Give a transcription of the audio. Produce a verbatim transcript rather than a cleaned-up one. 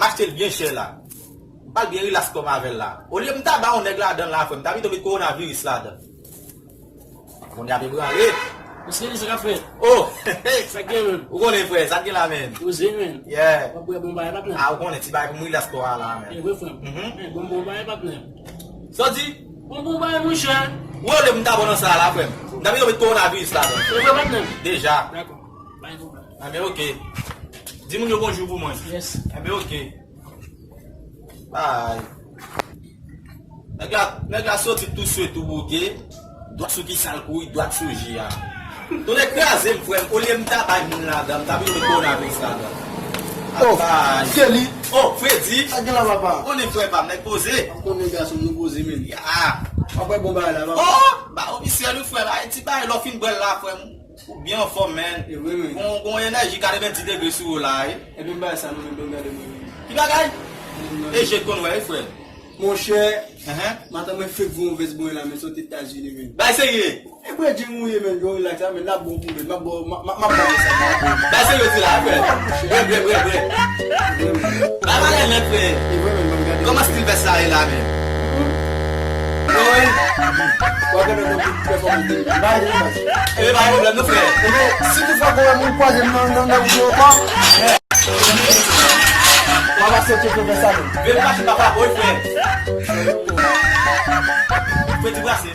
achte l byen chè la. M pral byen rilaks kò m avè l la. Olye m ta ba yon nèg ladan l la, frè m, m ta pito met kowonaviris ladan. Moun y ap ebranle. Mesye, sa k ap fèt? Oh! Sa k gen, menm? Ou konnen, frè, sa k gen la, menm? Poze, menm. Yeah. W ap bwè bon bagay, patnè? Ah, ou konnen, ti bagay pou m rilaks kò a la, menm. E vre, frè m. Mhm. E bon, bon bagay, patnè. Sa w di? Bon, bon bagay, monchè. Ou wè, olye m ta bon nan sa la, frè m. M ta pito met kowonaviris ladan. E vre, patnè? Deja. Dakò. Pa gen pwoblèm. Enben, oke. Di moun yo bonjou pou mwen. Yes. Enben, oke. Bay. Nèg la, nèg la soti tou swe tou bouke. Dwat sou ki sa l kouri, dwat sou ji a. Tonnè kraze m, frè m. Olye m ta bay moun ladan, m ta pito met kowonaviris ladan. Oh, bay. Kelly. Oh, Freddy. Sa gen la, papa? Konnen frè pa m, nèg poze. M konnen gason nou poze, men. Ya. W ap wè bon bagay la, papa. Oh, ba ofisyèl wi, frè m. Ay, ti bagay, lè w fin bwè l la, frè m. Ou byen anfòm, man. E vre, men. Gon, gon enèji katrevenndis degre sou ou la, wi. Epi m bay sa nou menm, ban m gade mwen menm. Ki bagay? E je konn wè, wi, frè. Monchè, matant mwen fèk voye yon vès bon la, men sot Etazini, men. Bay serye. E bredjin ou ye, men, yo rilaks la, men, l ap bon pou mwen, m ap ba w, m ap, m ap, m ap ba w sa. Bay serye di la, frè. Bre, bre, bre, bre. Bay valè nèt, frè. E vre, men, ban m gade. Kòman stil vès la ye la, men? Wi. W ap gade nan tout pèfòmans de. Bay de baz. E pa pwoblèm, non, frè. Ebyen, si toutfwa gon moun kwaze m nan, nan, nan wout yo ankò, w ap aksepte pou fè sa, non. Vin mache pa frape, wi, frè. Frè di brase.